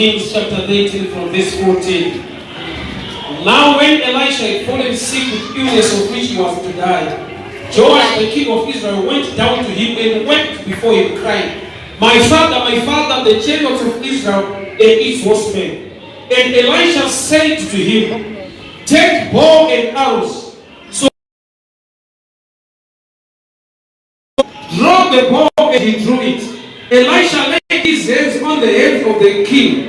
Kings chapter 13 from verse 14. Now when Elisha had fallen sick with illness of which he was to die, Joash the king of Israel went down to him and wept before him, crying, My father, my father, the chariots of Israel and its horsemen. And Elisha said to him, Take bow and arrows. So draw the bow, and he drew it. Elisha laid his hands on the head of the king,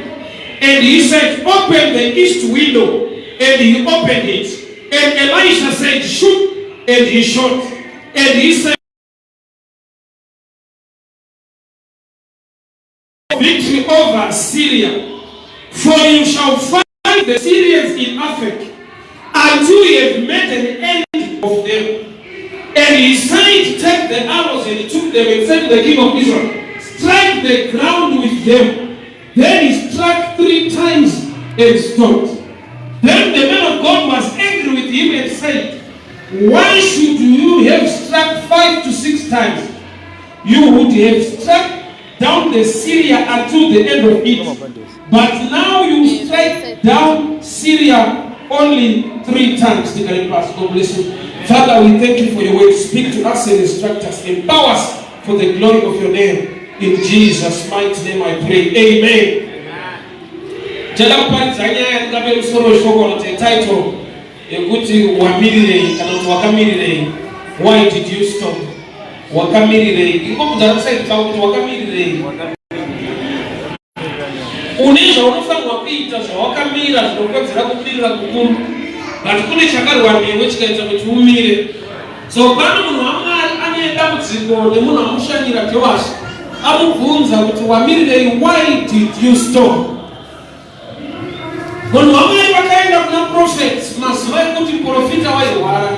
and he said, Open the east window. And he opened it. And Elisha said, Shoot. And he shot. And he said, Victory over Syria. For you shall find the Syrians in Aphek until you have made an end of them. And he said, Take the arrows, and he took them and said to the king of Israel, Strike the ground with them. Then he struck three times and stopped. Then the man of God was angry with him and said, Why should you have struck 5 to 6 times? You would have struck down the Syria until the end of it. But now you strike down Syria only 3 times. God bless you. Father, we thank you for your word. Speak to us and instruct us. Empower us for the glory of your name. In Jesus' mighty name I pray. Amen. Chada kuparidza nyaya yandingape musoro weshoko unoti title yekuti wamirirei kana kuti wakamirirei. Why did you stop? Wakamirirei? Ingobvunza kusaidi pako kuti wakamirirei? Une zvaunofanirwa kuita zvawakamira zvinokodzera kumirira kukuru, but kune chakarwa newe chikaita kuti umire. So pano munhu waMwari ane dambudziko nemunhu amushanyira Joashi, amubvunza kuti wamirirei, why did you stop? Munhu waMwari vakaenda kuna prophet mazuva ekuti muprofita wairwara,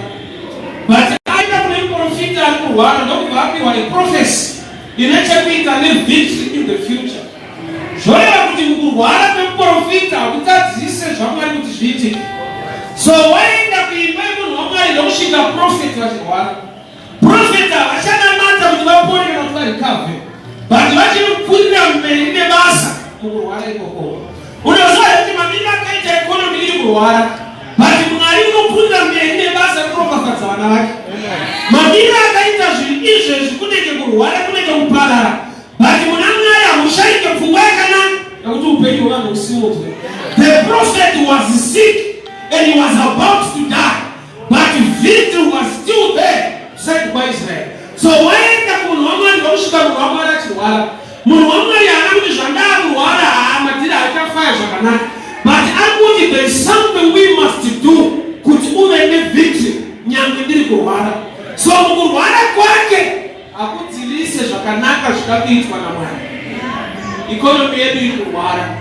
but aenda kune muprofita ari kurwara ndokubva apiwa neprophecy ine chekuita nevictory in the future. Zvoreva kuti mukurwara kwemuprofita hakutadzise zvaMwari kuti zviitike. So waenda kuimba yemunhu waMwari ndokusvika prophet vachirwara. Prophet havachanamata kuti vapore kana kuti varikavhe, but vachiri kupfuurira mberi nebasa mukurwara ikoko. Unoziva here kuti mamiriro akaita economy iri kurwara, but Mwari unopfuurira mberi nebasa rekuropafadza vana vake. Mamiriro akaita zvinhu izvezvi kunenge kurwara, kunenge kuparara, but muna Mwari hamushaike pfungwa yakanaka yekuti upenyu hwevanhu husimudzwe. The prophet was sick and he was about to die, but victory was still there said kwaIsrael. So waenda kumunhu waMwari ndokusvika munhu waMwari achirwara. Munhu waMwari haana kuti zvandakurwara haa madhiri achafaya zvakanaka, but ari kuti there is something we must do kuti uve nevictory nyange ndiri kurwara. So mukurwara kwake hakudzivise zvakanaka zvikakuitwa naMwari. Ikonomi yedu iri kurwara,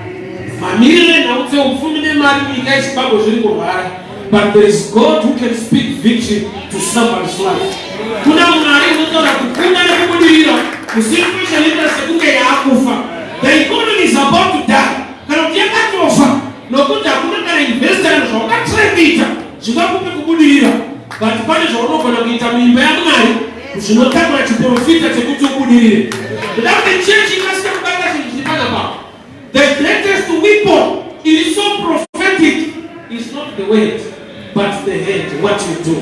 mamiriro enhau dzeupfumi nemari munyika yeZimbabwe zviri kurwara, but there is God who can speak victory to somebody's life. Kuna Mwari unotaura kukunda nekubudirira kusituation inoita sekunge yaakufa. The economy is about to die, kana kuti yakatofa, nokuti hakuna kana investor kana zvawakatry kuita zvingakupe kubudirira, but pane zvaunogona kuita muimba yaMwari zvinotakura chiprofita chekuti ubudirire. Ndoda kuti chechi ikasike kubata chinhu chiri panapa. The greatest weapon is so prophetic is not the word but the hand, what you do.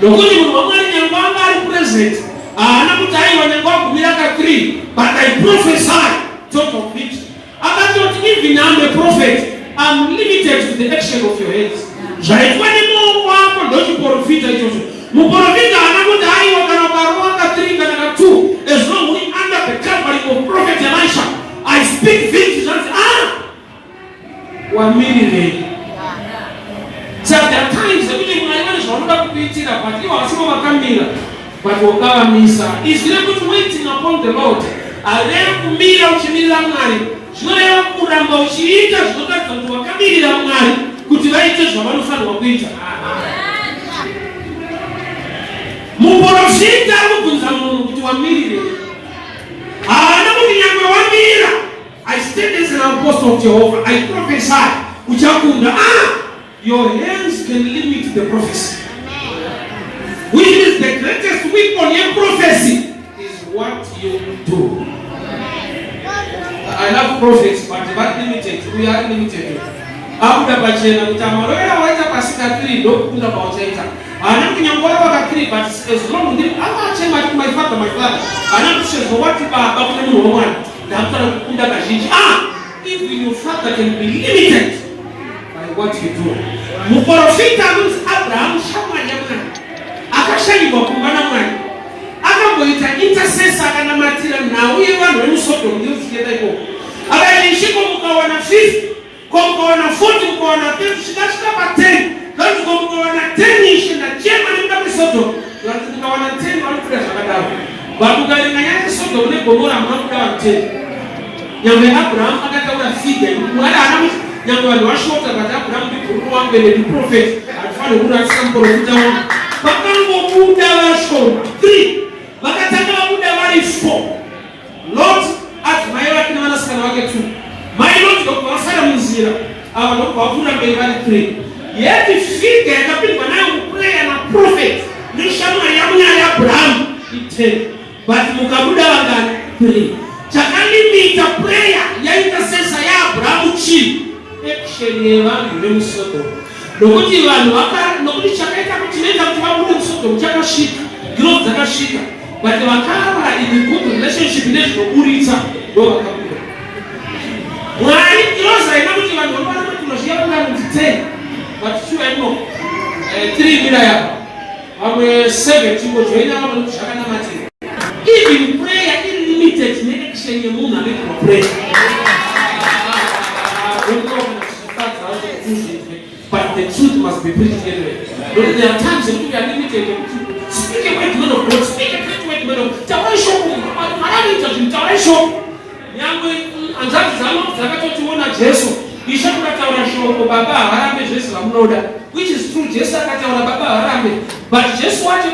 Nokuti munhu waMwari nyange anga ari present haana kuti aiwa nyange wagumira ka 3, but I prophesy total victory. Akatoti even I'm a prophet, I'm limited to the action of your hands. Zvaitwa nemaoko ako ndochiprofita ichocho. Muprofita haana kuti aiwa kana ukarova ka 3 kana ka 2, as long we under the covering of prophet Elisha, I speak victory. Zvanzi wamirirei. Saka there are times ekuti Mwari vane zvavanoda kukuitira, but ivo havasivo vakamira, but wakavamisa. Izwi rekuti waiting upon the Lord harireve kumira uchimirira Mwari, zvinoreva kuramba uchiita zvinoratidza kuti wakamirira Mwari kuti vaite zvavanofanirwa kuita. Muprofita ari kubvunza munhu kuti wamirirei. Haana kuti nyangwe wamira, I stand as an apostle of Jehovah, I prophesy, uchakunda. Your hands can limit the prophecy. Which is the greatest weapon in prophecy is what you do. I love prophets but vari limited. Uyu ari limited. Abuda pachena kuti amarovera waita pasika 3 ndokukunda pauchaita. Haana kuti nyangwe wava ka 3 but as long ndiri anga achema achiti my father, my father. Haana kuti sezvo wati baba kune munhu wamwari ndakufanira kukunda kazhinji. Ah, even your father can be limited by what you do. Muporofita anonzi Abraham shamwari yaMwari akashanyirwa kumba naMwari akamboita intercessor akanamatira nhau yevanhu vemuSodom ndiyo dzichienda ikoko akati ishe ko mukawana 50 ko mukawana 40 mukawana 30 zvikasvika pa 10 zvanzi ko mukawana 10 ishe ndachema nekuda kweSodom zvanzi mukawana 10 vanobuda zvakadaro but ukaverenga nyaya yeSodom neGomora hamuna kubuda vanhu 10. Nyangwe Abraham akataura figure yekuti Mwari haana kuti nyangwe vanhu vashota but Abraham ndibhururu wangu ende ndiprofet hatifanirwi kurasisa muprofita wangu. Vakangobuda vashoma 3 vakatanga vabuda vari 4 Lot adzimai vake nevanasikana vake 2 mai Lot ndokubva vasara munzira ava ndokubva vapfuura mberi vari 3 yet figure yakapindwa nayo muprayer naprofet neshamwari yaMwari Abraham i10 But mukabuda vangani? 3. Chakalimita prayer yaintercessor yaAbrahamu chii? Action yevanhu vemuSodom. Nokuti vanhu vaka nokuti chakaita kuti chinoita kuti vabude muSodom chakasvika. Ngirozi dzakasvika. But vakava in good relationship nezvinoburitsa ndo vakabuda. Mwari ngirozi haina kuti vanhu vanowana kuti zviya vangani kuti 10. But sure ino 3 mira yapa. Vamwe 7 chingojoina vamwe nokuti zvakanamatira. Even prayer iri limited neaction yemunhu anoitirwa prayer. But the truth must be preached anyway. But there are times in which we are limited. Speak a word, man of God. Speak a great word, man of God. Taurai shoko. Mwari anoita zvinhu, taurai shoko. Nyangwe hanzvadzi dzangu dzakatotiona Jesu, Ishe mukataura shoko baba havarambe zvese zvamunoda, which is true. Jesu akataura baba havarambe, but Jesu wacho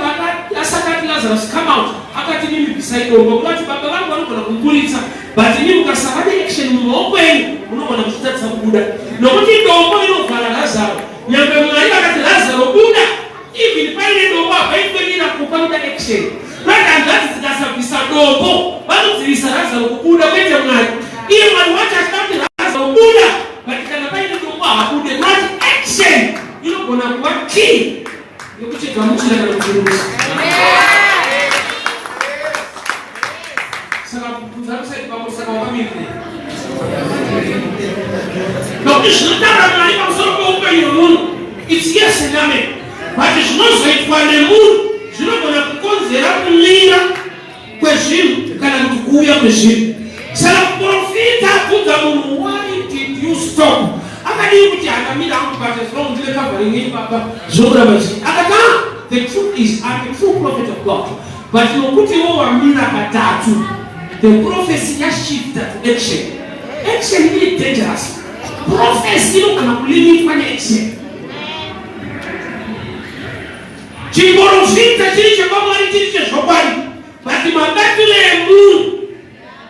asati ati Lazarus come out, akati mimi bvisai dombo, kurati baba vangu vanogona kumuburitsa, but imi mukasava neaction mumaoko enyu munogona kuzvitadzisa kubuda, nokuti dombo rinovhara Lazaro. Nyangwe Mwari vakati Lazaro buda, Even paine dombo hapaitwe miracle panoda action. Kwete hanzvadzi dzikasabvisa dombo vanodzivisa Lazaro kubuda kwete Mwari. Iye Mwari wacho achida kuti Lazaro buda but kana paine dombo haabude. Not action inogona kuva key yekuchigamuchira kana kuchirusa. Saka kubvunza kusai pako saka wakamirira. Nokuti zvinotaura Mwari pamusoro peupenyu hwemunhu it's yes and amen. But zvinozoitwa nemunhu zvinogona kukonzera kumira kwezvinhu kana kuti kuuya kwezvinhu. Saka muprofita abvunza munhu why did you stop? Akadii kuti akamira hangu but as long ndine covering yenyu baba zvokuramba chii? Akati ah, the truth is I'm a true prophet of God. But nokuti iwo wamira katatu, the prophecy yashifta to action. Action iri dangerous. Prophecy inogona kulimitwa neaction. Chiporofita chiri chepaMwari chiri chezvokwadi, but mabatiro emunhu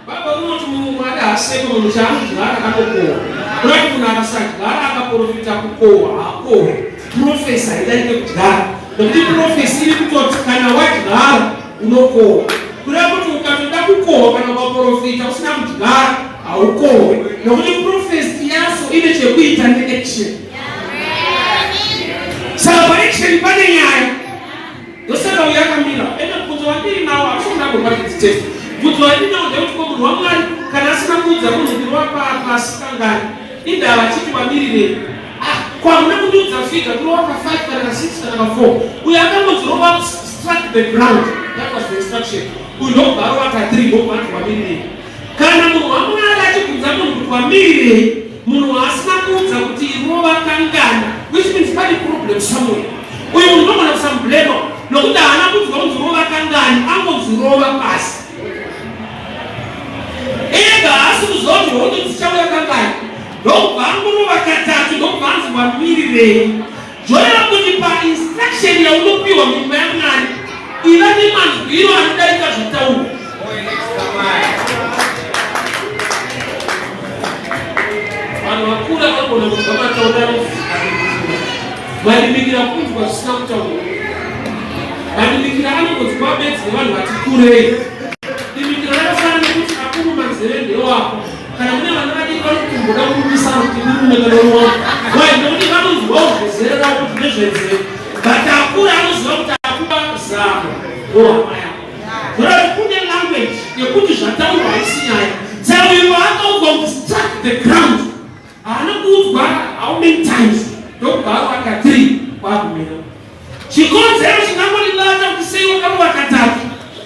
Baba munoti munhu Mwari haaseki munhu chaanodyara anokohwa. Kurati munhu akasadyara akaprofita kukohwa haakohwe. Profesi haidarike kudyara. Nekuti profesi iri kutoti kana wadyara unokohwa. Kureva kuti ukatoda kukohwa kana ukaprofita usina kudyara haukohwe. Nekuti profesi yaso ine chekuita neaction. Saka paaction pane nyaya. Ndosaka uyo akamira. Ende mubvunzo wandiri nawo hausi kuda kumboratidza test. Mubvunzo wandiri nawo ndewekuti ko munhu waMwari kana asina kuudza munhu kuti rova pasi kangani indava achiti wamirirei? Ah, ko hamuna kundiudza figure kurova ka 5 kana ka 6 kana ka 4. Uyo akangonzi rova strike the ground. That was the instruction. Uyu ndokubva arova ka 3 ndokubva anzi wamirirei? Kana munhu waMwari achibvunza munhu kuti wamirirei, munhu waasina kuudza kuti rova kangani, which means pane problem somewhere. Uyu munhu unogona kusamublema nokuti haana kunzwa kunzi rova kangani, angonzi rova pasi. Ega haasi kuziva kuti hondo dzichauya kangani, ndokubva angorova katatu, ndokubva anzi wamirirei. Zvoreva kuti painstruction yaunopiwa muimba yaMwari, iva nemanzwiro anodarika zvataurwa. Vanhu vakura vanogona kunzwa matauriro madimikira kunzwa zvisina kutaurwa. Madimikira anongonzwa bedzi nevanhu vati kurei. Dimikira rakafanana nekuti akuruma nzeve ndewako kana kuti murume kana uri wangu. Why? Nekuti vanonzwawo zvezera ravo kuti ndezvenzeve, but akura anoziva kuti akupa zano rohama yako. Zvoreva kuti kune language yekuti zvataurwa haisi nyaya. Saka uyu paakaudzwa kuti strike the ground, haana kuudzwa how many times, ndokubva arova ka3 kwakumira. Chikonzero chingangondibata kuti sei wakarova katatu,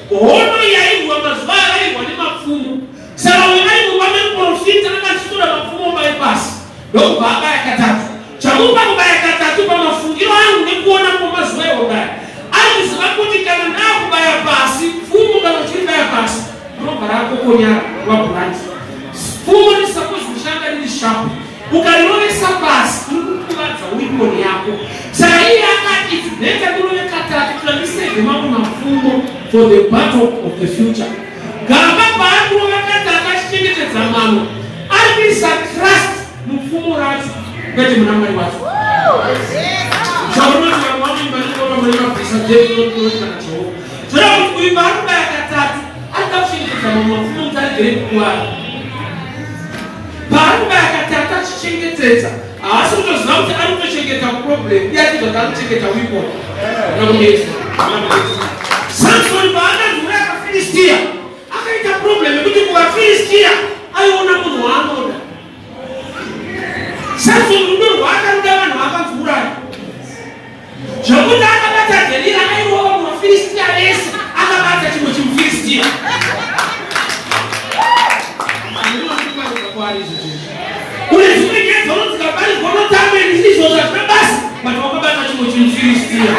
hondo yairwa mazuva ayo yairwa nemapfumo. Saka uyu ari mumba memuprofita anga achitora mapfumo obaye pasi, ndokubva abaya katatu. Chamupa kubaya katatu, pamafungiro angu nekuona kwamazuva ehondo aya, ari kuziva kuti kana ndaakubaya pasi pfumo, kana uchiribaya pasi rinobva rakokonyara kuva blunt. Pfumo risapose kushanda riri sharp, ukarirovesa pasi uri kukuvadza weapon yako. Saka iye akati it's better ndirove katatu kuita ndisave mamwe mapfumo for the battle of the future. Gamba paari kurova katatu achichengetedza mamwe, ari kuisa trust mupfumo racho, kwete muna Mwari wacho. Chaunoti vamwe vanoimba nengoma mune mabvisa jekunoti kana Jehovha. Zvoreva kuti uyu paari kubaya katatu arikuda kuchengetedza mamwe mapfumo kuti aregere kukuvara. Paari kubaya katatu achichengetedza, haasi kutoziva kuti ari kutochengeta problem, iye achizva kuti ari kuchengeta weapon. Samsoni paakazviuraya kaFilistia, akaita problem yekuti kuvaFilistia aiona munhu waanoda. Samsoni rudo rwaakaruda vanhu vakanziuraya, zvekuti akabata Dherira airova muvaFilistia vese, akabata chimwe chimuFilistia. Kune dzimwe nyaya dzaunonzikabaridzwa unotamba izvozvo hazvina basa, but wakabata chimwe chimuFilistia,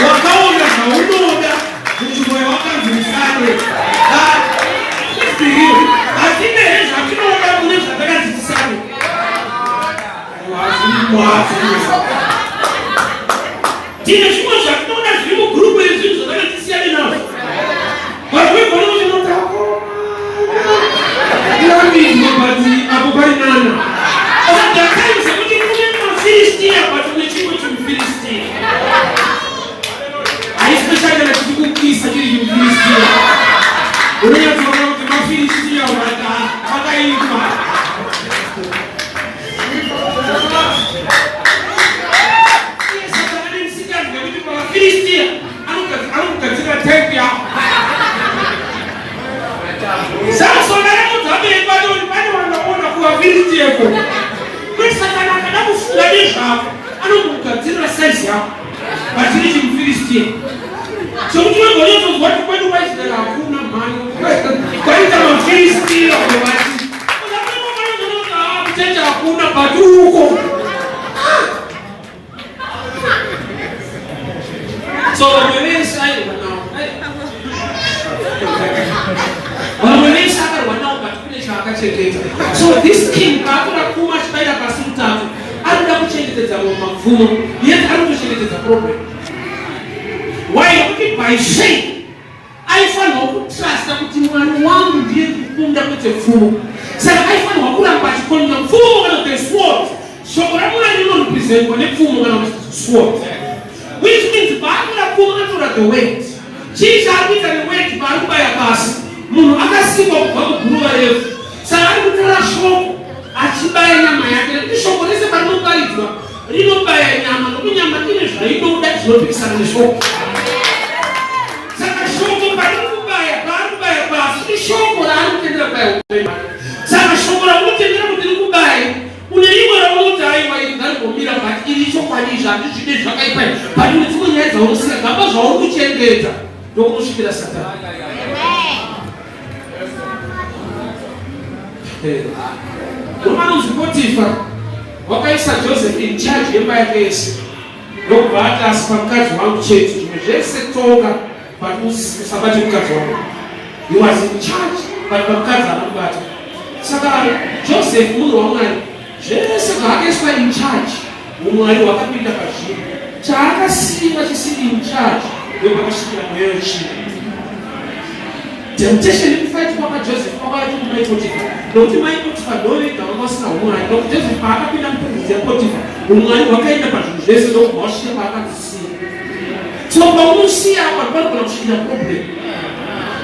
wakaona zvaunoda munzvimbo yawakanzi usade. Hatine here zvatinoda mune zvatakanzi tisade? Tine zvimwe zvatinoda zviri mugurupu rezvinhu zvatakanzi tisiyane nazvo, but wegona kuti unotako irambidzwa, but apo pari nana. There sekuti kune maFilistia, but une chimwe chimuFilistia, especially kana chichikukisa chiri chimuFilistia, unonyatsoona kuti maFilistia vakaipa. Iye Satani ane musikanzwa yekuti pavaFilistia anokugadzira type yako. Samson akaudza vabereki vake kuti pane vandaona kuvaFilistiyeko. Kuti Satani akada kufunga nezvako, anokugadzirira saizi yako vachiri chimuFilistiya, sokuti wegonyatsodzwa kuti kwedu kwaIsraeri hakuna mhani, kwaita maFilistiya vati kuchechi hakuna, but uko. So vamwe vese airwa navo, vamwe vese akarwa navo, but kune chaakachengeta. So this king paatora pfumo achibayira pasi mutatu, ari kuda kuchengetedza mamwe mapfumo, yet ari kutochengetedza problem. Why? Nekuti by faith aifanirwa kutrusta kuti Mwari wangu ndiye kukunda, kwete pfumo. Saka aifanirwa kuramba achikonza pfumo kana the sword. Shoko raMwari rinorepresentwa nepfumo kana kuti sword, which means paatora pfumo atora the word. Chii chaari kuita neword paari kubaya pasi? Munhu akasikwa kubva muguruva refu, saka ari kutora shoko achibaya nyama yake, nekuti shoko rese parinoparidzwa rinobaya nyama, nokuti nyama ine zvainoda zvinopikisana neshoko. Saka shoko pariri kubaya, paari kubaya pasi, ishoko raari kutendera kubaya upenyu hwake. Saka shoko raunotendera kuti riri kubaya, une rimwe raunoti aiwa, iri ngarimbomira, but iri chokwadi, izvi handizvide, zvakaipa izvi. But une dzimwe nyaya dzaunosiya gamba zvauri kuchengeta, ndokunosvikira Satani. Murume anonzi Potifa wakaisa Joseph in charge yemba yake yese, ndokubva ati asi pamukadzi wangu chete, zvimwe zvese tonga, but usabate mukadzi wangu. He was in charge, but pamukadzi haana kubata. Saka Joseph munhu waMwari, zvese zvaakaiswa in charge, umwari hwakapinda pazviri. Chaakasiyiwa chisiri in charge, ndopakasvikira mweya wetsvina. Temptation yekufight kwakaJoseph kwakauya kumai Potifa, nokuti mai Potifa ndo vega vanga vasina umwari. Nokuti Joseph paakapinda mupresence yaPotifa, umwari hwakaenda pazvinhu zvese, ndokubva wasvika paakadzisiya. So paunosiya apa panogona kusvikira problem.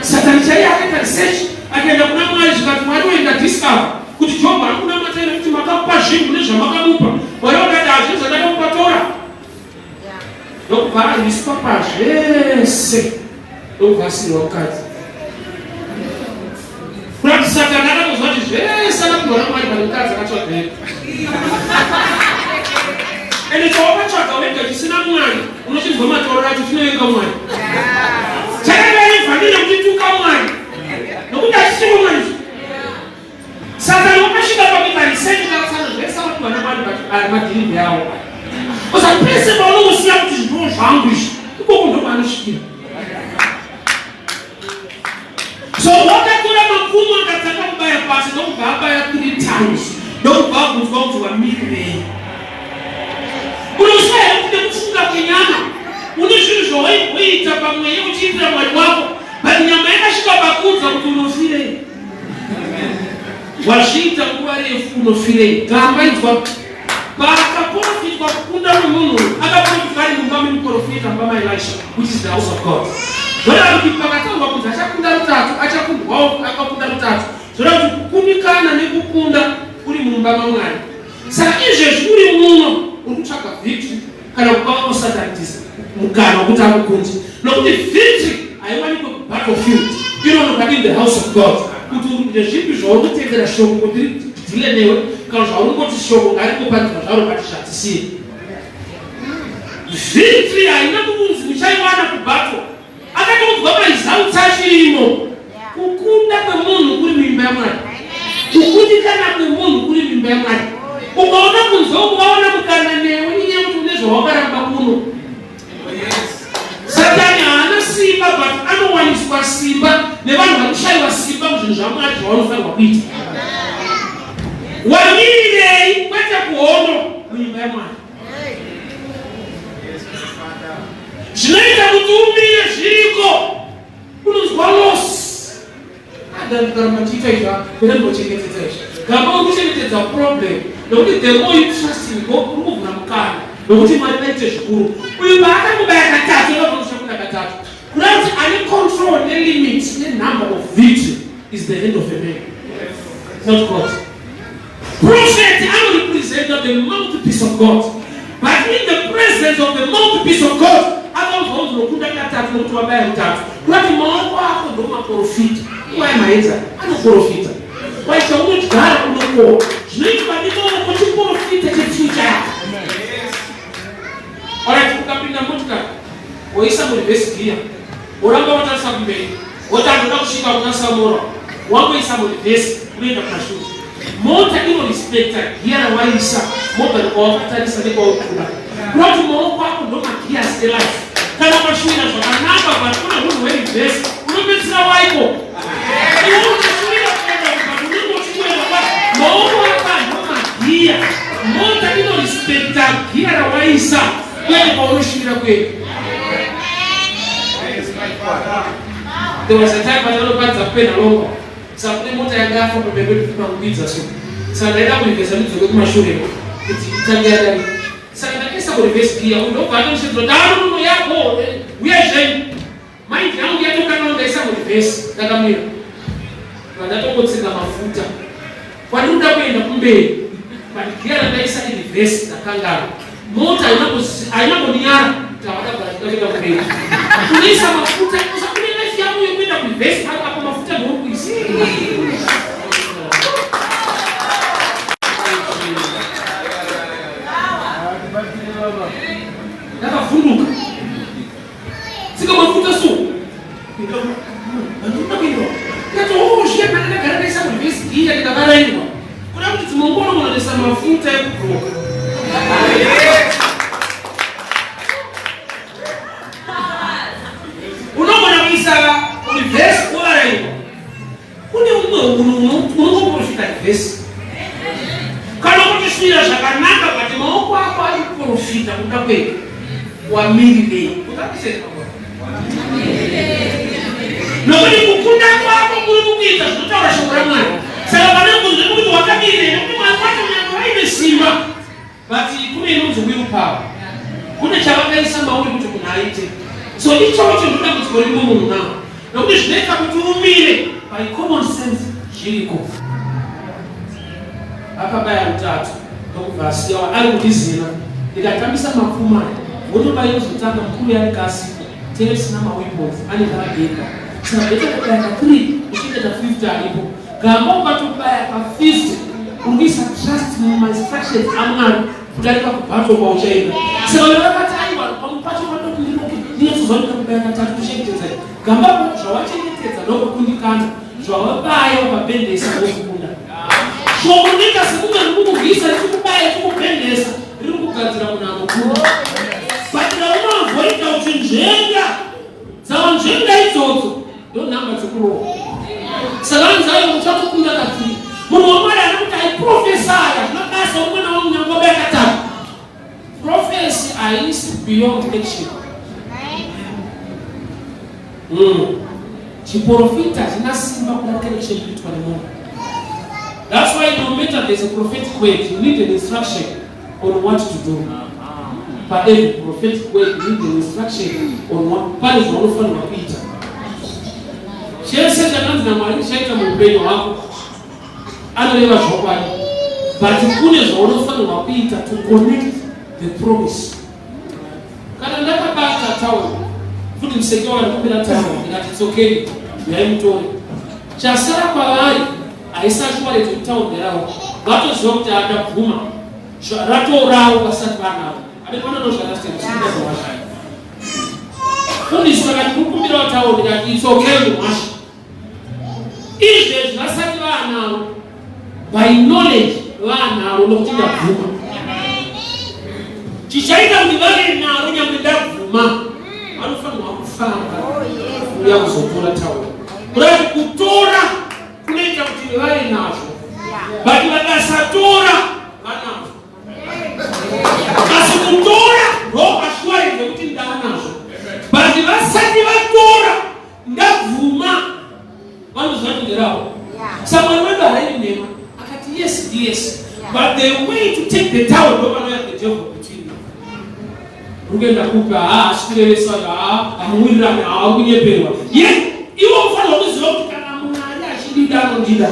Satani chaiye akaita research, akaenda kuna Mwari, zvikati, "Mwari, wenda discover Kuti Jobho ari kunamata here kuti makamupa zvinhu nezvamakamupa? Mwari vakati hazvina zvandakamupa tora. Ndokubva arwiswa pazvese ndokubva asirwa mukadzi. Kurati Satani akatozwa kuti zvese akapiwa naMwari pane mukadzi akatsvaga ega. Ende chawakatsvaga wega chisina Mwari unochinzwa matoro acho chinovenga Mwari. Chakanga ivhanire kuti tuka Mwari. Nokuti hachisiko Mwari. Satani wakasvika pakuita research akatsana zvese akapiwa naMwari but ari madhiri yawo. Usapese paunongosiya kuti zvino zvangu izvi ikoko ndokwanosvikira. So wakatora mapfumo akatanga kubaya pasi ndokubva abaya 3 times ndokubva abvunzwa kuti wamirirei. Unoziva here kuti nekufunga kwenyama une zvinhu zvawaimboita pamweya uchiitira Mwari wako but nyama yakasvika pakuudza kuti unofirei. Wazviita nguva refu unofirei. Gamba inzwa paakaprofitwa kukunda nomunhu akaprofitwa ari mumba memuprofita mumba maElisha which is the house of God. Zvoreva kuti pakataurwa kunzi achakunda rutatu achakundwawo akakunda rutatu. Zvoreva kuti kukundikana nekukunda kuri mumba maMwari. Saka izvezvi uri muno uri kutsvaga victory kana kupa vamwe mukana wekuti akukunde nokuti victory haiwanikwe kubattlefield inonoka in the house of God kuti ndezvipi zvauri kutendera shoko kuti ridhile newe kana zvauri kungoti shoko ngaringoparidzwa zvaro but zvatisiri victory haina kukunzi muchaiwana kubattle Akatoudzwa maresults achirimo. Kukunda kwemunhu kuri muimba yaMwari. Kukundikana kwemunhu kuri muimba yaMwari. Ukaona kunze uku vaona mukana newe inyaya kuti une zvawakaramba kuno. Satani haana simba but anowaniswa simba nevanhu vari kushaiwa simba muzvinhu zvaMwari zvavanofanirwa kuita. Wamirirei kwete kuhondo muimba yaMwari. Zvinoita kuti umire zviriko unonzwa loss. Adandikaramba ndichiita izvi ndine ndinochengetedza izvi. Gamba uri kuchengetedza problem nokuti the more you trust in God uri kuvhura mukana nokuti Mwari vaite zvikuru. Uyu paakangobaya katatu akabva kuda katatu. Kuda kuti ane control nelimit nenumber of victory is the hand of a man, not God. Prophet anorepresenta the mouthpiece of God. But in the presence of the mouthpiece of God, akaudzwa kunzi nokunda katatu nokuti wabaya rutatu. Kurati maoko ako ndomaprofita. Uwaya maedza anoprofita. Waita unodyara unokohwa. Zvinoitwa nemaoko chiprofita chefuture yako. Alright, ukapinda motikari woisa mureverse gear woramba watarisa kumberi woti anoda kusvika kuna Samora wangoisa mureverse unoenda kumashure. Mota inorespecta giya rawaisa mobva nekwawakatarisa nekwauri kuda. Kurati maoko ako ndomagears elife. Kana ukashuvira zvakanaka but une hunhu hwereverse unopedzisira waiko. Iwe unashuvira kuenda but unenge uchikuenda kwa maoko ako ndomagiya. Mota inorespecta giya rawaisa kwete kwaunoshuvira kuenda. There was a time patanoparidza kuPenhalonga Saka kune mota yanga yafa pamberi pedu kumangwidza so. Saka ndaida kurivhesa ndidzoke kumashure kuti itange yadarika. Saka ndakaisa kureverse gear uyu ndobva atondisedzwa daro muno yako uya zvenyu. Mind yangu yatokanga ndaisa kureverse ndakamira. Vandatongotsika mafuta. Kwandinoda kuenda kumberi but gear randaisa ireverse ndakanganwa. Mota haina kundiyara tawada kumberi. Unoisa mafuta usakune life yako yokuenda kureverse apo mafuta ndouri kuisa. Ndakavhunduka. Tsika mafuta so. Ndati oh zviya kana ndagara ndaisa kureverse gear ndikavarairwa. Kuda kuti dzimwe nguva unogona kuisa mafuta ekubroka. Unogona kuisa reverse wovarairwa. Kune umwe unhu unongoprofita reverse. Kana kutisvira zvakanaka but maoko ako ari kuprofita kuda kwedu. Wamirirei? Utarisei Nokuti kukunda kwako kuri kukuita zvinotaura shoko raMwari. Saka pane kunze kuti wakamirirei nokuti Mwari wacho nyangwe vaine simba but kune inonzi will power. Kune chavakaisa mauri kuti munhu aite. So ichocho ndodambudziko riri mumunhu now. Nokuti zvinoita kuti umire by common sense zviriko. Akabaya rutatu ndokubva asiyawa ari kundizina. Ndikatambisa mapfumo aya, hondo painozotanga mukuru yanenge asipo, tenge tisina maweapons, anenge abheka. Saka better kubaya ka 3 kuchengeta 50 aripo. Gamba ukatobaya pa 50 uri kuisa trust mumainstructions aMwari kudarika kubattle kwauchaenda. Saka vana vakati aiwa pamwe pacho panoti ndinyatsozwa ndikakubaya katatu kuchengetedza. Gamba zvawachengetedza ndokukundikana. Zvawabaya ukabhendesa ndokukunda. Shoko rinoita sekunge riri kukurwisa richikubaya richikubhendesa riri kugadzira munhu anokunda. But raunoavoida uchinzvenga dzawanzvenga idzodzo ndo nhamba dzekurohwa. Saka vanzi aiwa uchatokunda katiri. Munhu waMwari ari kuti aiprofesaya zvina basa umwe naumwe nyange wabaya katatu. Prophecy haisi beyond action. Chiporofita hachina simba kudarika action kuitwa nemunhu. That's why no matter there's a prophetic word, you need an instruction on what to do. Pa every prophetic word, you need an instruction on what pane zvaunofanirwa kuita. Chese chakanzi naMwari chichaita muupenyu hwako anoreva zvokwadi, but kune zvaunofanirwa kuita to connect the promise. Kana ndakabata tauro futi museke wandikumbira tauro ndikati it's okay, uyai mutore. Chasara kwavari haisi ashuwaredzi kuti tauro nderavo, vatoziva kuti andabvuma ratorawo vasati vanavo. Abepananozvakasitendisikuaashaya fundisi vakati kukumbirawo tauro ndikati it's okay muhasha. Izvezvi vasati vaanaro by knowledge vaanaro nokuti ndabvuma. Chichaita kuti vave naro nyangwe ndabvuma, vanofanirwa kufamba kuuya kuzotora tauro. Kureva kuti kutora kunoita kuti vave nazvo, but vakasatora vanazvo. Asi kutora ndo assurance yekuti ndaanazvo, but vasati vatora ndabvuma vanoziva kuti nderavo. Saka Mwari wedu harevi nhema, akati yes yes, but the way to take the town ndo panouya the devil between you. Uri kuenda kupi? Haa, asi kurevesa, haa, hamuwirirani, haa, uri kunyeperwa. Yes, iwe unofanirwa kuziva kuti kana Mwari achindida anondida,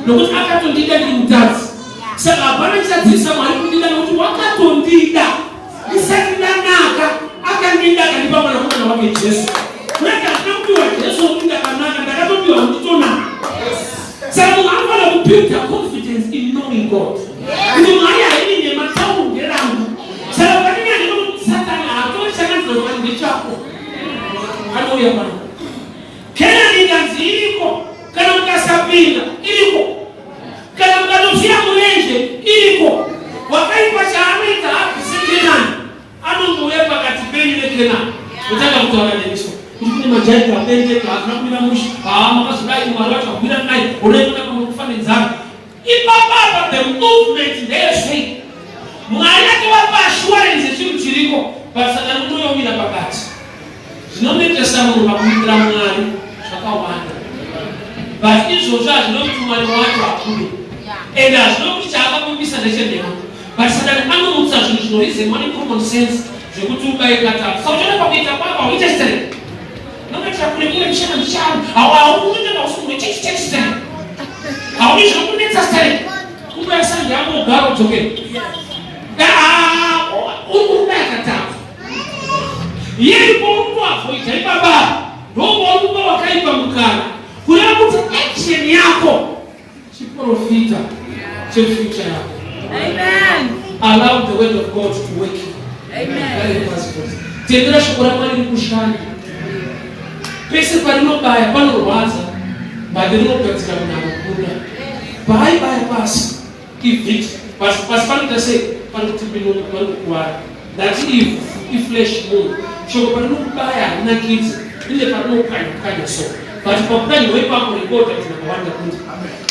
nokuti akatondida ndiri mutadzi. Saka hapana chichadzivisa Mwari kundida, nokuti wakatondida ndisati ndanaka, akandida akandipa mwanakomana wake Jesu. Kurati handina kupiwa Jesu nokuti ndakanaka, ndakatopiwa kuti tonaka. Saka munhu anofanira kubuilda confidence in knowing God, kuti Mwari haini nhema, tauro nderangu. Saka pane nyaya yekuti Satani haatori chakanzi naMwari ndechako, anouya pano. Kenani ikanzi iriko, kana mukasapinda iriko, kana mukatofira murenje iriko. Wakaipa chaanoita haabvise Kenani, anongouya pakati penyu neKenani, kutanga kutaura nemiso kuti kune majaiti abereka hazvina kumira mushe, haa, makazodai, Mwari wacho akumira dai, unoikona pamwe kufa nenzara. Ipapapa the movement ndeyesei? Mwari atovapa assurance yechinhu chiriko, but Satani unoyomira pakati. Zvinonetesa munhu pakumirira Mwari zvakawanda, but izvozvo hazvina kuti Mwari wacho akude, and hazvina kuti chaakakumbisa ndechenhema, but Satani anomutsa zvinhu zvinorizemwa necommon sense zvekuti ubaye katatu. Saka uchaona pakuita kwako hauite straight, unotoitira kure kure mbichana mbichana, hauunoita pausi chechi chechi straight, haudi zvinokunetsa straight. Kungoya sandi yako ugara udzokere, uri kubaya katatu yeripo, uri kuavoida ipapa, ndopauri kupa wakaipa mukana. Kureva kuti action yako chiprofita chefuture yako. Amen. Allow the word of God to work. Amen. Tendera shoko raMwari rikushanda. Pese parinobaya panorwadza, but rinogadzira munhu anokunda. Paaibaya pasi ivhiti pasi, pasi panoita sei? Panotipinunga, panokuvara. Ndati ivhu iflesh munhu. Shoko parinokubaya harinakidzi, rine parinopwanya pwanya so, but papwanyiwa ipapo rekoda kuti number one ndakuti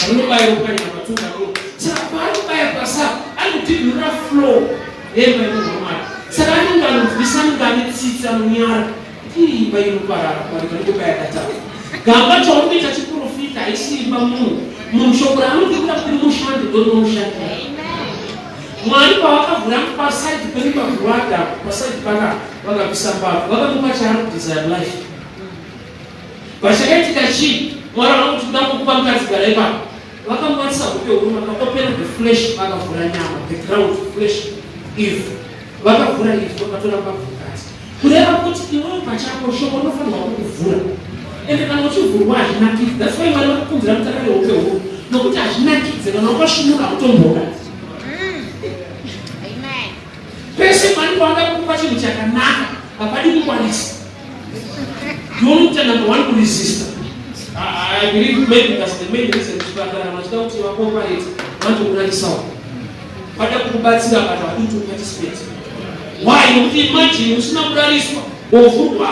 parinobaya ropwanya number two ndakuti. Saka paanobaya pasi apa ari kutibvirira flow yemba yemunhu waMwari. Saka anenge anonzwisa, anenge ane tsitsi, anonyara kuti iyi imba inoparara kudarika nekubaya katatu. Gamba chauri kuita chiprofita haisi imba munhu. Munhu shoko raanokuita kuti rimushande ndorinomushandira. Mwari pavakavhura pasaidi perubabvu rwaAdhamu, pasaidi paka vakabvisa mbabvu, vakamupa chaari kudesire life. But chakaitika chii? Mwari vanokuti kuda kukupa mukadzi, gara ipapo. Vakangwarisa hope huru, vakaopena the flesh, vakavhura nyama, the ground flesh, ivhu. Vakavhura ivhu, vakatora mbabvu mukati. Kureva kuti iwewe pachako shoko rinofanirwa kukuvhura. Ende kana uchivhurwa hazvinakidzi. That's why Mwari vakakunzira kuti takare hope huru. Nokuti hazvinakidze kana wakasvinura hautomboda. Pese Mwari paanoda kukupa chinhu chakanaka, hapadi kukwanisa. Ndinomuita number one kuresista. I believe maybe that's the main reason chipatara vachida kuti vakoparate vanotokurarisawo. Vada kukubatsira but havadi kuti uparticipate. Why? Nokuti imagine usina kurariswa wovhurwa.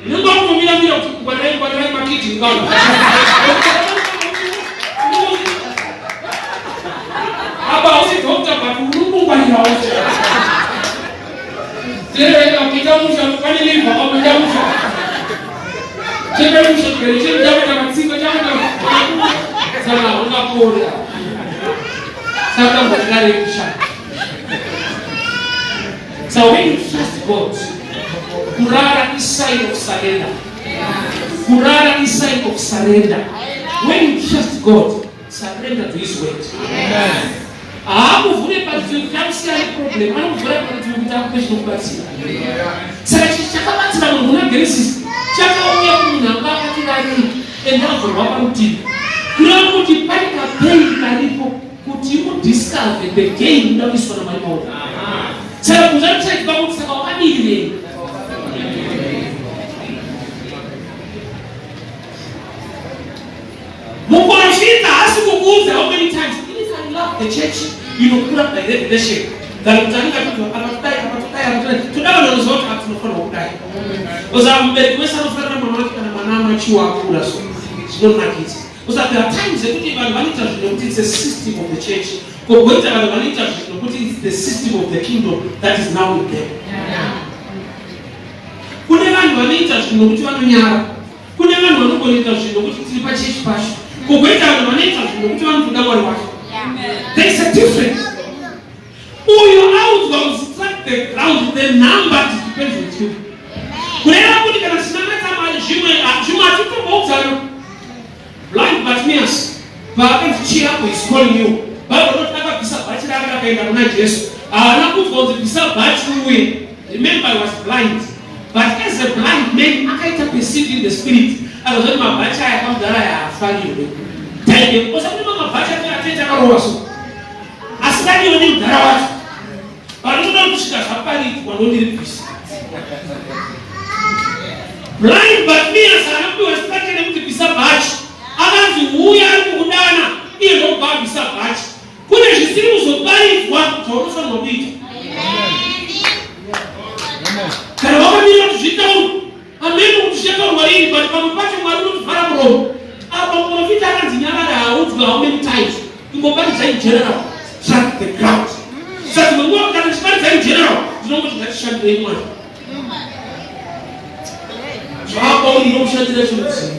Unenge wakutomira mira kuti ngwarirai ngwarirai makidhi ngano. Apa hausi doctor but uri kungwarirawo. Tereka kuita musha pane liver pakuita musha. Cheka musha chikere chiri chakuita matsinga chakuita saka ungapora. Saka ngwatirare musha. So when you trust God, kurara is sign of surrender. Kurara is sign of surrender. When you trust God, surrender to his word. Amen. Haakuvhure parutivi kuti akusiyane problem, anokuvhura parutivi kuti akupe chinokubatsira. Saka chinhu chakabatsira munhu kuna Genesis chakauya kumunhu anga akati rarei and avhurwa parutivi. Kureva kuti pane kapain karipo kuti udiscover the gain unoda kuiswa naMwari mauri. Saka bvunza richaitwa kuti saka wakadirirei? Muporofita haasi kukuudza how many times. Ini I love the church inokura by revelation than kuti anenge achiti apa todai apa todai apa todai. Toda vanhu vanoziva kuti apa tinofanirwa kudai. Because mubereki wese anofarira mwana wake kana mwana amachiwa akura so zvinonakidza. Because there are times yekuti vanhu vanoita zvinhu nekuti it's a system of the church. Kogoita vanhu vanoita zvinhu nekuti it's the system of the kingdom that is now with them. Kune vanhu vanoita zvinhu nekuti vanonyara. Kune vanhu vanogoita zvinhu nokuti tiri pachechi pacho, kogoita vanhu vanoita zvinhu nokuti vanotoda Mwari wacho. There is a difference. Uyo audzwa kunzi strike the ground, the number it depends on you. Kureva kuti kana tinamata Mwari zvimwe zvimwe hatitomboudzana. Blind Bartimaeus paakanzi cheer up is calling you. Bible rinoti akabvisa bhachi rake akaenda kuna Jesu. Haana kunzwa kunzi bvisa bhachi uye. Remember he was blind. But as a blind man akaita perceive in the spirit. Akazoti mabhachi aya kamudhara aya haafanirwe. Taide kosa kune mamwe mabhachi ake atete akarova so. Asingadiwe nemudhara wacho. Panoda kusvika zvaparidzwa ndondiribvisa. Blind Bartimaeus haana kupiwa instruction yekuti bvisa bhachi. Akanzi huya ari kukudana iye ndokubva abvisa bhachi. Kune zvisiri kuzoparidzwa zvaunofanirwa kuita. Kana wakamirira kuti zvitaurwe, ameno kuti zvichataurwa rini, but pamwe pacho Mwari unotivhara muromo. Apa muprofita akanzi nyarara haudzwe how many times. Ingoparidza in general, strike the ground. Saka dzimwe nguva kana ndichiparidza in general, ndinongoti ngatishandirei Mwari. Zvaapauri inokushandira chirudzii.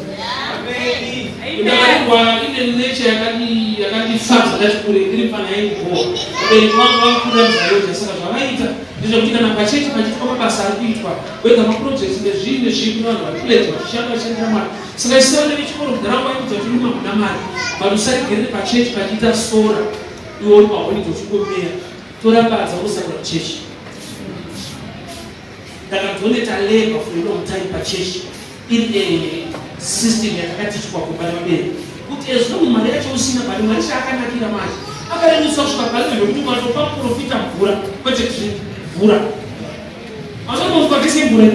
Ndakarerwa ine nature yakati yakandifadza ndati kure ndiri mfana yaingoa. Vabereki vangu vakakurira muZayoja saka zvavaiita ndezvekuti kana pachechi pachiitwa mabasa ari kuitwa whether maprojects nezvii nezvii kune vanhu vari pledge vachishanda vachishandira Mwari. Saka isu vana vechikoro mudhara wangu aiudza kuti rima muna Mwari but usaregerere pachechi pachiita sora iwe uri paholiday uchingomeya tora badza usakura kuchechi. Ndakadoneta labor for a long time pachechi iri a system yatakatichwa kumba nevabereki kuti as long mari yacho usina but mwari chaakanakira manje akarerutsa kusvika palevel yekuti ukatopa muprofita mvura kwete drink mvura asakonzwa kese mvura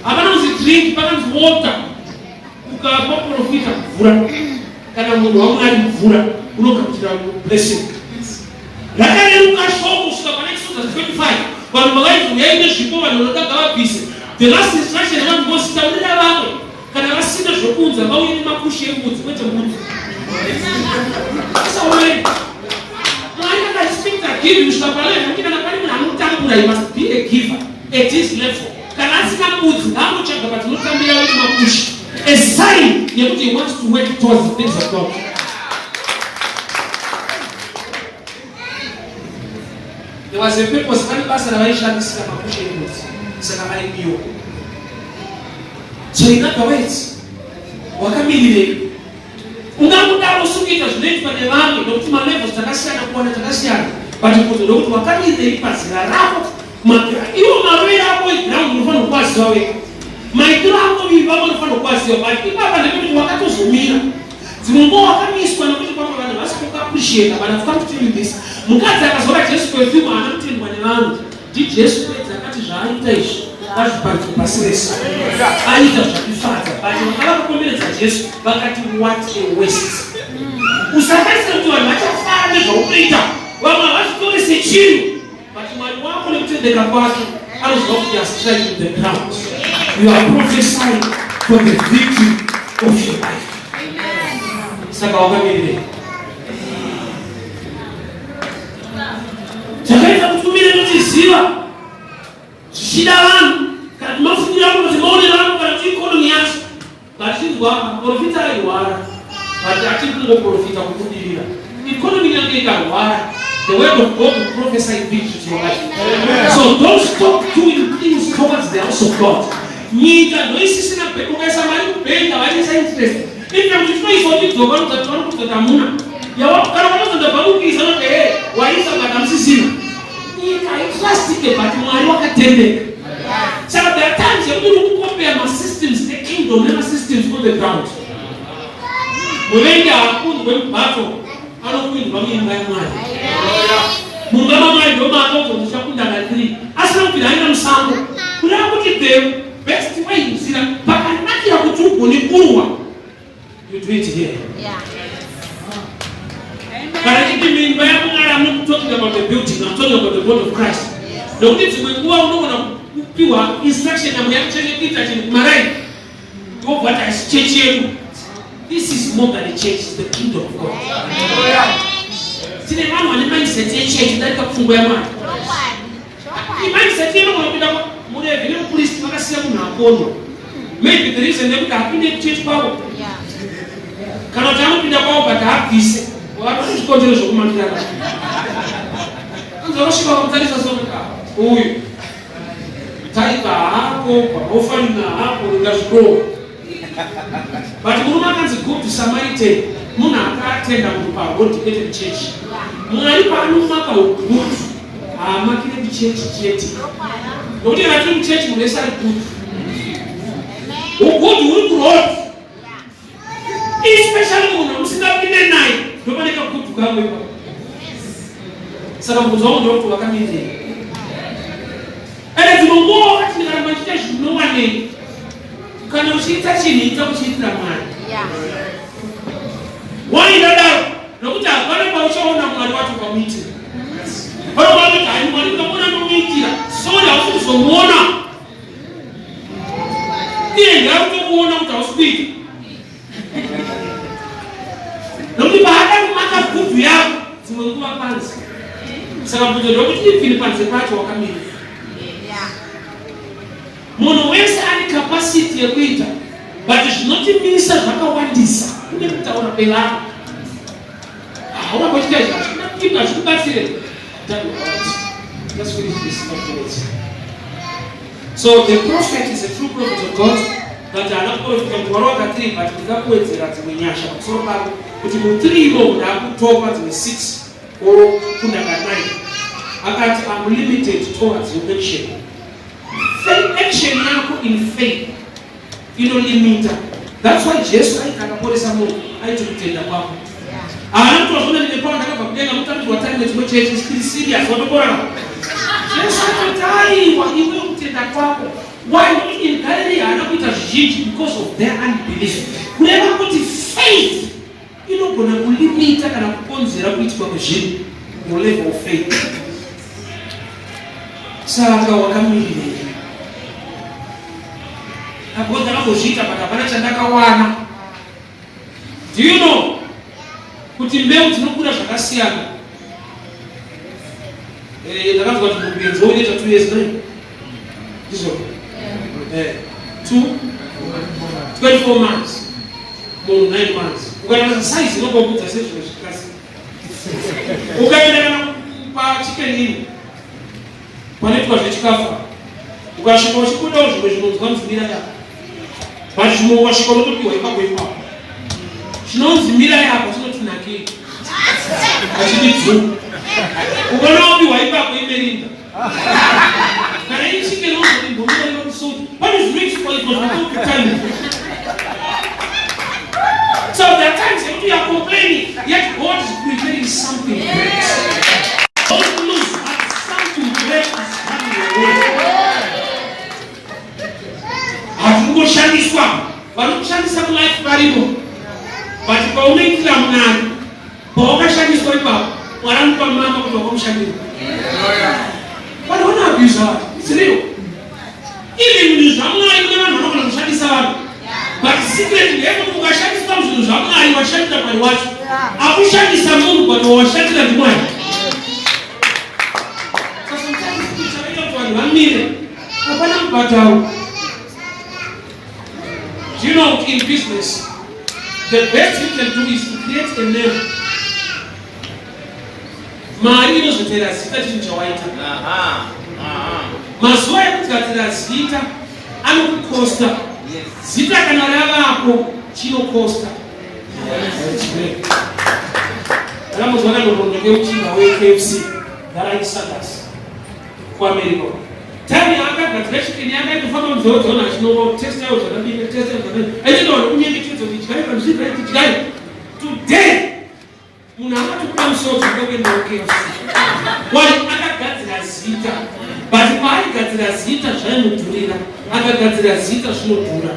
hapana kunzi drink pakanzi water ukapa muprofita mvura kana munhu wamwari mvura unogamuchira blessing Rakareruka shoko kusvika pana Exodus 25. Vanhu pavainzi uyai nezvipo vanhu vanoda ngavabvise. The last instruction vanhu vozi taurira vamwe kana vasina zvokuunza vauye nemakushe embudzi kwete mbudzi. Asaonai. Mwari akarespecta giving kusvika palevel yekuti kana pane munhu anotambura he must be a giver at his level. Kana asina mbudzi ngaangotsvaga patinotambira vane makushe. A sign yekuti he wants to work towards the things of God. There was a purpose, pane basa ravaishandisira makushe embudzi, saka aidiwa. So in other words, wakamirirei? Ungangodaro usiri kuita zvinoitwa nevamwe nokuti malevels takasiyana, kuwana takasiyana, but mubvunzo ndokuti wakamirirei pazera rako? Iwo marovero ako eground unofanirwa kuwaziva wega, maitiro ako miviri vako unofanirwa kuwaziva, but ipapa ndepekuti wakatozomira. Dzimwe nguva wakamiswa nekuti pamwe vanhu havasi kukuappreciata, but I've come to tell you this: mukadzi akazora Jesu perfume haana kutendwa nevanhu. NdiJesu bedzi akati zvaaita izvi ngazviparidzwe pasi rese. Aita zvakifadza, but vanga vakakomberedza Jesu vakati what a waste. Usatarisira kuti vanhu vachafara nezvaunoita, vamwe havazvitori sechinhu, but Mwari wako nekutendeka kwake anoziva kuti you are striking the ground. You are prophesying for the victory of your life. Saka wakamirirei? Chakaita kuti umire nochiziva zvichida vanhu kana kuti mafungiro ako, kuti maonero ako, kana kuti ikonomi yacho. Vachinzwa muprofita airwara, but achiri kungoprofita kubudirira. Economy yange ikarwara, the word of God will prophesy victory to your life. So don't stop doing things towards the house of God. Nyika ndoisisina, ukaisa mari kubhengi havachaisa interest. Ife kuti tinoisa uchidzoka unozati vari kudzoka hamuna. Kana vanozonda bhakukuisa unoti he waisa but hamusisina. Nyika haitrustike, but Mwari wakatendeka. Saka there are times yekuti uri kucompare masystems ekingdom nemasystems on the ground. Muvengi haakundwe mubattle, anokuindwa muimba yaMwari. Mumba maMwari ndomaakaudzwa kuti uchakunda na3 asina kubvira aenda musango. Kureva kuti the best way, nzira pakanakira kuti ugone kurwa, you do it here. Kana chiti mimba yaMwari, I'm not talking about the building, I'm talking about the body of Christ. Nokuti dzimwe nguva unogona kupiwa instruction naMweya Mutsvene kuita chinhu kumaraini, wobva kuti haisi chechi yedu. This is more than a church, it's the kingdom of God. Tine vanhu vane mindset yechechi darika pfungwa yaMwari. Mindset inogona kupinda murevhi nemupristi vakasiya munhu akonwa. Maybe the reason yekuti hapinde kuchechi kwavo, kana kuti anopinda kwavo but haabvise vatoti zvikonzero zvokumakirana. Anzi vanosvika vakamutarisa soka uyu taipa hako paofanina hako ringazvirowa, but murume akanzi Good Samaritan munhu akatenda munhu paroad, kwete kuchechi. Mwari paanomaka ugood haamakire kuchechi chete, nokuti kana tiri muchechi munhu wese ari good. Ugood huri kuroad, especially munhu musingapinde naye, ndopane kagood kako ipapo. Saka mubvunzo wangu ndokuti wakamirirei? Ende dzimwe nguva wakati ndikaramba ndichiita zvinowanei? Kana uchiita chinhu, ita uchiitira Mwari. Wai ndadaro? Nokuti hapana pauchaona Mwari wacho ukamuitira. Panokuti hai Mwari ndikamuona ndomuitira, sorry, hausi kuzomuona. Iye ndiakutokuona kuti hausi kuita, nokuti paada kumaka good yako dzimwe nguva panze. Saka mubvunzo ndokuti even panze pacho wakamira. Munhu wese ane capacity yekuita, but zvinotimisa zvakawandisa. Kune kutaura kwevanhu, hauna kuchita izvi, hazvina kuita, hazvikubatsire. Let's finish this 5 minutes. So the prophet is a true prophet of God, but haana kuprofita kuti wari waka3, but ndingakuwedzera dzimwe nyasha pamusoro pako, kuti mu3 imomo ndaakutopa dzimwe 6 or kunda ka9. Akati am limited towards your action. Faith, action yako in faith inolimita. That's why Jesu aiti akaporesa munhu aiti kutenda kwako. Haana kuti wazvona ndine power, ndakabva kudenga. Mutambirwa time nedzimwe chechi chiri serious watoporana. Jesu atoti aiwa, iwe kutenda kwako. Why? Nokuti in Galilee haana kuita zvizhinji because of their unbelief. Kureva kuti faith inogona kulimita kana kukonzera kuitwa kwezvinhu, your level of faith. Saka wakamirirei? Apo ndakambozviita but hapana chandakawana. Do you know kuti mbeu dzinokura zvakasiyana? Ndakanzwa kuti mukuenzo unoita 2 years nai, ndizvo? Two 24 months, munhu 9 months. Ukaenda size inongokudza sezvimwe zvikasi. Ukaenda kana paChicken Inn panoitwa zvechikafu, ukasvika uchibudawo zvimwe zvinonzwa nzimira ka, but zvimwe ukasvika unotopiwa ipapo ipapo. Chinonzi mirai apo chinoti nakei. Achiti dzungu. Ukaona wapiwa ipapo imerinda. Kana ichinge inozoti mbomira inokusoti. Pane zvinoitwa izvo zvinokupa time. So there are times yekuti you are complaining, yet God is preparing something great. Don't lose heart, something great is coming your way. Hatingoshandiswa, vari kushandisa mulife varimo, but paunoitira Mwari, pawakashandiswa ipapo, Mwari anopa mama kuti wakamushandira. Vanhu vanoabuse vanhu, it's real. Even zvinhu zvaMwari kune vanhu vanogona kushandisa vanhu. But secret ndeyekuti ukashandiswa muzvinhu zvaMwari washandira Mwari wacho. Akushandisa munhu but wawashandira ndiMwari. Saka sometimes chakaita kuti vanhu vamire hapana mubhadharo. Do you know in business the best you can do is to create a name. Mari inozotera zita chinhu chawaita. Mazuva ekugadzira zita anokukosta. Zita kana ravapo chinokosta. Ndakambozwa kanhoroondo keuchinga weKFC Darren Sanders kuAmerica. Time yaakagadzira chicken yake aitofamba munzeve dzaona achinongotesta yawo zvakadini, testa zvakadini. Aitoita vanhu kunyengetedza kuti dyai vanhu zviri right dyai. Today munhu akatobuda musodzi kuda kuenda kuKFC. Why? Akagadzira zita. But paaigadzira zita zvaimudhurira. Akagadzira zita zvinodhura.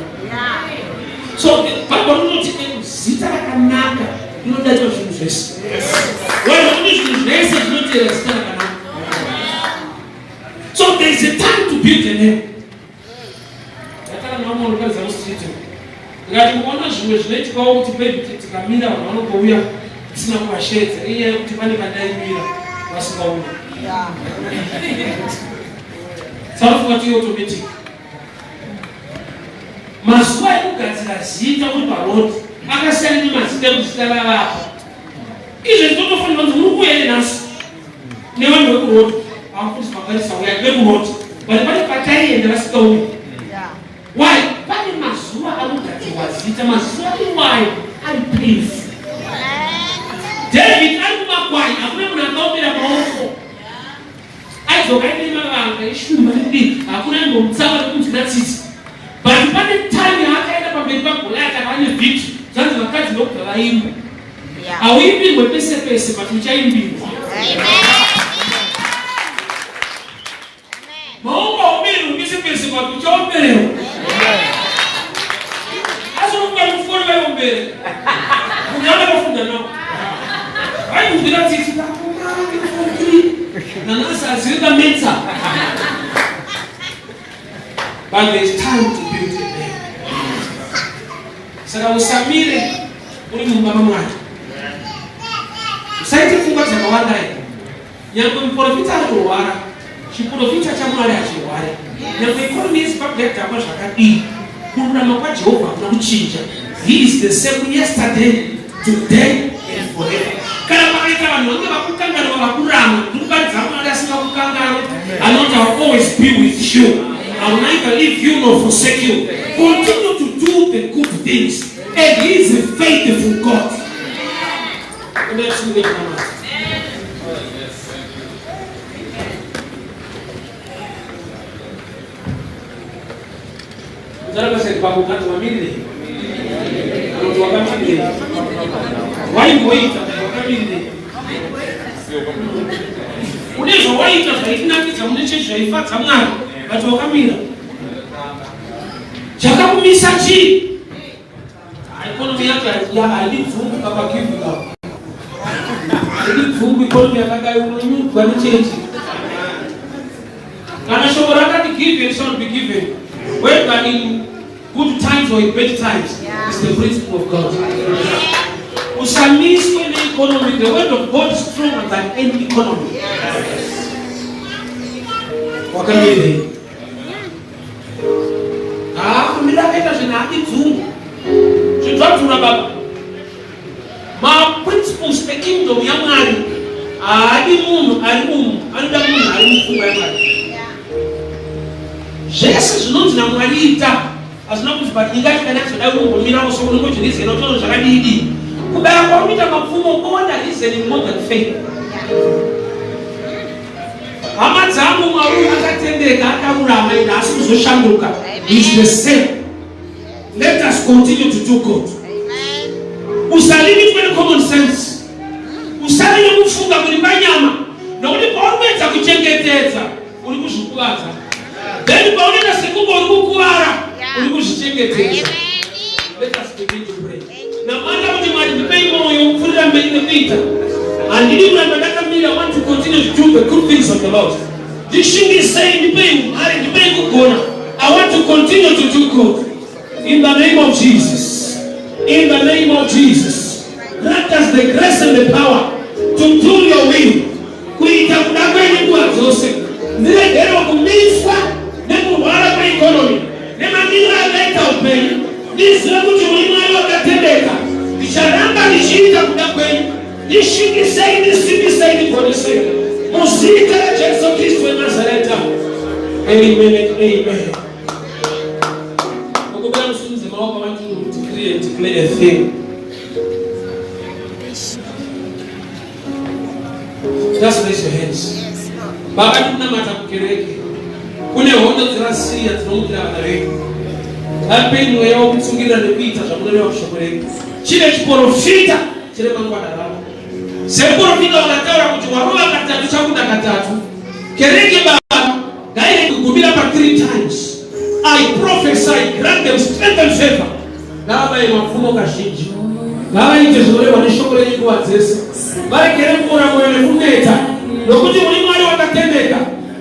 So Bible rinoti zita rakanaka rinodarika zvinhu zvese. Why? Nokuti zvinhu zvese zvinoteera zita rakanaka. So there is a time to build a name. Ndakatara nevamwe vanoparidza mustreet ndikati muona zvimwe zvinoitikawo kuti baby tikamira vanhu vanongouya tisina kuvasheedza inyaya yekuti pane pandaimira vasingauya. Sanofunga kuti automatic. Mazuva ekugadzira zita uri paroad akasiyana nemazita ekuti zita ravapo. Izvezvi totofanira kunzi muri kuuya nenhasi nevanhu vekuroad vamufundisi makarisa uya vekuroad but pane pataienda vasikauyi. Why? Pane mazuva anogadzirwa zita, mazuva iwayo ari painful. David ari kumakwai, hakuna munhu akaomera maoko. Aidzoka aine mavanga eshumba nekudii, hakuna aimbomutsava nekunzwira tsitsi. But pane time yaakaenda pamberi paGoliath akava nevictory, zvanzi vakadzi ndokubva vaimba. Hauimbirwe pese pese but uchaimbirwa. Maoko haubererwi pese pese but uchaombererwa. Asi unofunga kuti mufoni vaiombere. Kunyanya vafunda navo. Vainzwira tsitsi nanhasi aziri kametsa. But there is time to build a name. Saka usamire uri mumba maMwari. Usaite pfungwa dzakawanda here. Nyangwe muprofita ari kurwara, chiprofita chaMwari hachirware. Nyangwe economy yeZimbabwe yadhakwa zvakadii, kururama kwaJehovha hakuna kuchinja. He is the same yesterday, today and forever. Kana pakaita vanhu vange vakukanganwa vakurama, ndikuparidza Mwari asingakukanganwi, anoti I will always be with you. I will neither leave you nor forsake you. Continue to do the good things and he is a faithful God. Waimboita wakamirirei? Une zvawaita zvaitinakidza mune chechi zvaifadza Mwari, but wakamira. Chakakumisa chii? Economy yacho haidi dzungu papa give up. Haidi dzungu economy yakadai unonyudzwa nechechi. Kana shoko rakati give and shall be given. Whether in good times or in bad times, yeah. It's the principle of God. Usamiswe neeconomy. The word of God is stronger than any economy. Wakamirei? Haa kumira akaita zvinhu haadi dzungu. Zvinhu zvadhura baba. Maprinciples ekingdom yaMwari haadi munhu ari umu, anoda munhu ari mupfungwa yaMwari. Zvese zvinonzi naMwari ita hazvina kunzi but nyika yacho kana yazodai unombomirawo so unongodzvirizira utoona zvakadii dii. Kubaya kwauri kuita mapfumo kuwanda reasoning more than faith. Hama dzangu, Mwari uyu akatendeka, akarurama, ende haasi kuzoshanduka. Is the same. Let us continue to do good. Usalimitwe necommon sense. Usave nekufunga kuri panyama, nokuti pauri kuedza kuchengetedza uri kuzvikuvadza. Then paunoita sekunge uri kukuvara uri kuzvichengetedza. Let us begin to pray. Namata kuti Mwari ndipei mwoyo wokupfuurira mberi nekuita. Handidi kuramba ndakamira. I want to continue to do the good things of the Lord. Ndishingisei, ndipei umhare, ndipei kugona. I want to continue to do good. In the name of Jesus. In the name of Jesus. Grant us the grace and the power to do your will. Kuita kuda kwenyu nguva dzose. Ndiregerewo kumiswa nekurwara kweeconomy nemamiriro akaita upenyu. Ndizive kuti muri Mwari wakatendeka. Ndicharamba ndichiita kuda kwenyu. Ndishingisei, ndisimbisei, ndigonesei. Muzita raJesu Kristu weNazareta. Amen and amen. Ukubera musimudze maoko, I want to decree and declare a thing. Just raise your hands. Baba, tikunamata kukereke. Kune hondo dzevaSiria dzinomukira vana vedu. Vapei mweya wokutsungirira nekuita zvamunoreva kushoko renyu. Chine chiporofita chine mangwana ravo. Semuporofita wakataura kuti warova katatu chakuda katatu. Kereke Baba ngairege kugumira pa 3 times. I prophesy, grant them strength and favor. Ngavabaye mapfumo kazhinji. Ngavaite zvinorehwa neshoko renyu nguva dzese. Varegere kuora mwoyo nekuneta, nokuti muri Mwari wakatendeka.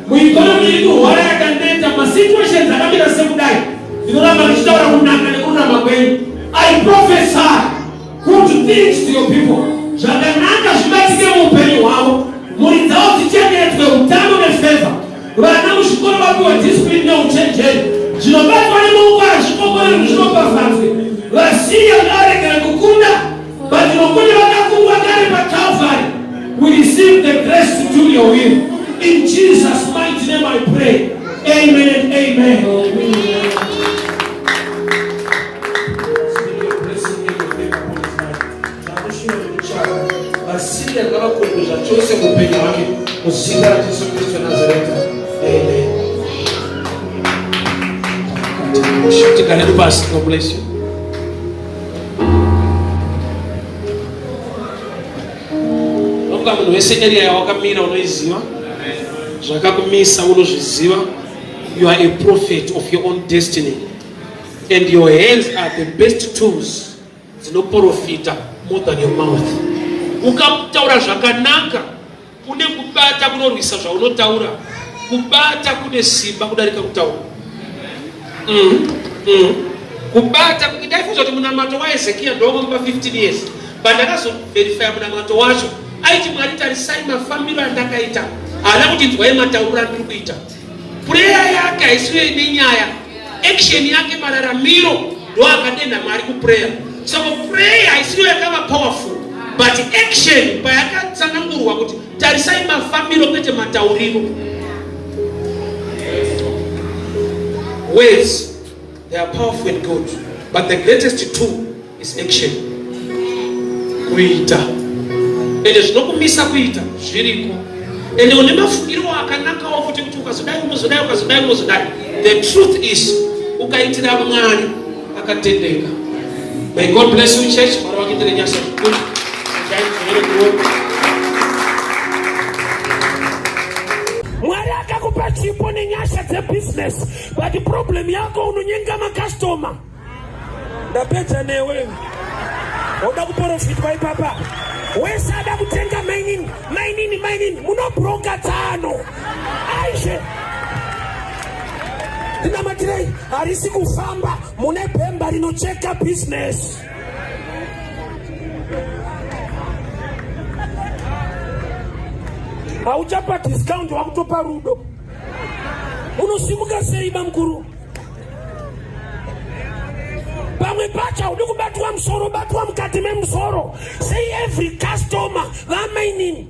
Mueconomy iri kurwara yakaneta, masituations akamira sekudai, ndinoramba ndichitaura kunaka nekururama kwenyu. I prophesy good things to your people. Zvakanaka zvibatike muupenyu hwavo, mhuri dzavo dzichengetwe, utano nefavor. Vana muzvikoro vapiwe discipline neuchenjeri. Zvinobatwa nemaoko hazvikomborerwi, zvinopafadzwe. VaSiria ngavaregere kukunda, but nokuti vakakundwa kare paCalvary. We receive the grace to do your will. In Jesus' mighty name I pray. Amen and amen. Speak your blessing and your favor upon his life. Zvanoshuva nekutsvaka vaSiria ngavakundwe zvachose muupenyu hwake muzita raJesu Kristu weNazareta. Amen. Tigare pasi. God bless you. Nokuva munhu wese area yawakamira unoiziva, zvakakumisa unozviziva. You are a prophet of your own destiny and your hands are the best tools dzinoprofita more than your mouth. Ukataura zvakanaka une kubata kunorwisa zvaunotaura. Kubata kune simba kudarika kutaura. Kubata ndaifunza kuti munamato waHezekiya ndowamupa 15 years, but ndakazoverifya munamato wacho. Aiti, "Mwari, tarisai mafambiro andakaita." Haana kuti nzwai matauriro andiri kuita. Prayer yake haisiyo ine nyaya, action yake, mararamiro ndo akadenha Mwari kuprayer. So prayer haisiyo yakava powerful, but action payakatsanangurwa kuti tarisai mafambiro kwete matauriro. Words, they are powerful and good, but the greatest tool is action, kuita. Ende zvinokumisa kuita zviriko, ende une mafungiro akanakawo futi kuti ukazodai unozodai, ukazodai unozodai. The truth is ukaitira Mwari akatendeka. May God bless you, church. Mwari vakuitire nyasha zvikuru. Endai. Mwari akakupa chipo nenyasha dzebhizinesi, but problem yako unonyenga makastoma. Ndapedza newe. Oda kuprofitwa ipapa, wese ada kutenga. Mainini, mainini, mainini, munobroka tsano. Aishe, ndinamatirei, harisi kufamba. Mune bhemba rinocheka bhizinesi. Hauchapa discount, wakutopa rudo. Unosimuka sei, bamukuru? Pamwe pacho haudi kubatwa musoro, batwa mukati memusoro. Sei every customer vamainini?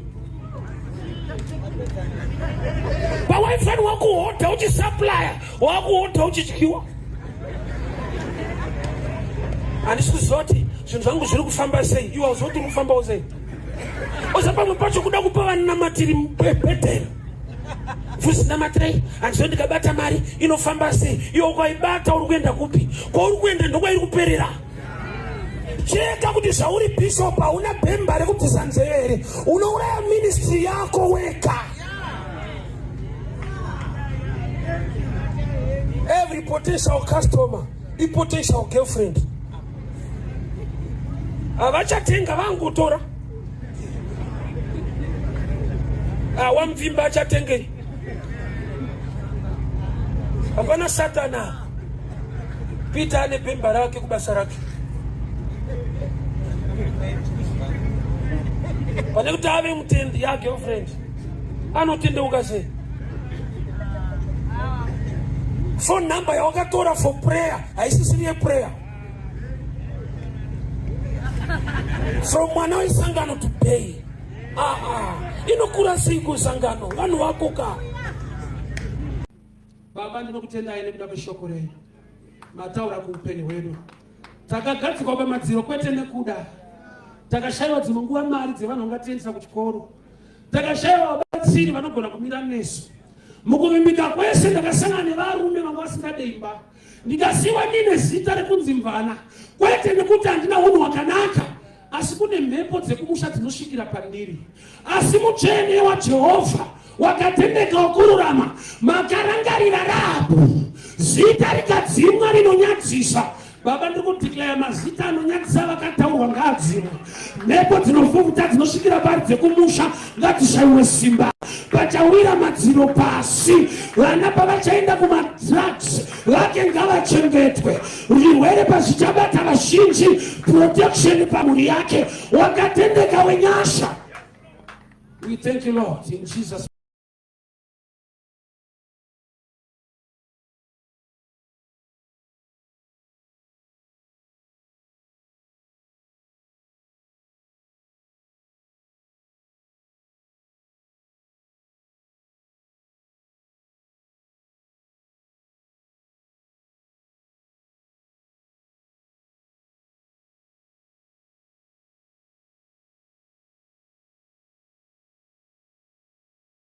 Pawaifanirwa kuhodha uchisupplya, wakuhodha uchityiwa. Handisi kuziva kuti Zvinhu zvangu zviri kufamba sei? Iwe hauziva kuti uri kufambawo sei? Oza pamwe pacho kuda kupa vanamatiri bhedheri. Mfundisi namatirai, handizive ndikabata mari inofamba sei? Iwe ukaibata uri kuenda kupi? Kwauri kuenda ndokwairi kuperera. Cheka kuti zvauri bishop hauna bhemba rekubvisa nzeve here? Unouraya ministry yako wega. Every potential customer ipotential girlfriend. Havachatenga vangotora. Ah, wamvimba achatengei? Hapana satana. Peter ane bhemba rake kubasa rake. Pane kuti ave mutendi ya girlfriend anotendeuka sei? Phone number yawakatora for prayer haisisiri yeprayer. From mwana wesangano to pay. Ah, ah. Inokura sei kusangano vanhu vako ka? Baba, ndinokutendai nekuda kweshoko renyu mataura kuupenyu hwedu. Takagadzikwa pamadziro kwete nekuda, takashayiwa dzimwe nguva mari dzevanhu vangatiendesa kuchikoro, takashayiwa vabatsiri vanogona kumira nesu. Mukuvimbika kwese ndakasangana nevarume vanga vasingade imba, ndikasiyiwa ndine zita rekunzi mvana, kwete nekuti handina unhu hwakanaka, asi kune mhepo dzekumusha dzinosvikira pandiri. Asi mutsvene waJehovha wakatendeka wakururama, makarangarira Rahabhu, zita rikadzimwa rinonyadzisa. Baba, ndiri kudeclare mazita anonyadzisa vakataurwa ngaadzimwe. Mhepo dzinofufuta dzinosvikira pari dzekumusha ngadzishaiwe simba. Pachawira madziro pasi, vana pavachaenda kumadrugs vake ngavachengetwe. Zvirwere pazvichabata vazhinji, protection pamhuri yake. Wakatendeka wenyasha. We thank you Lord in Jesus.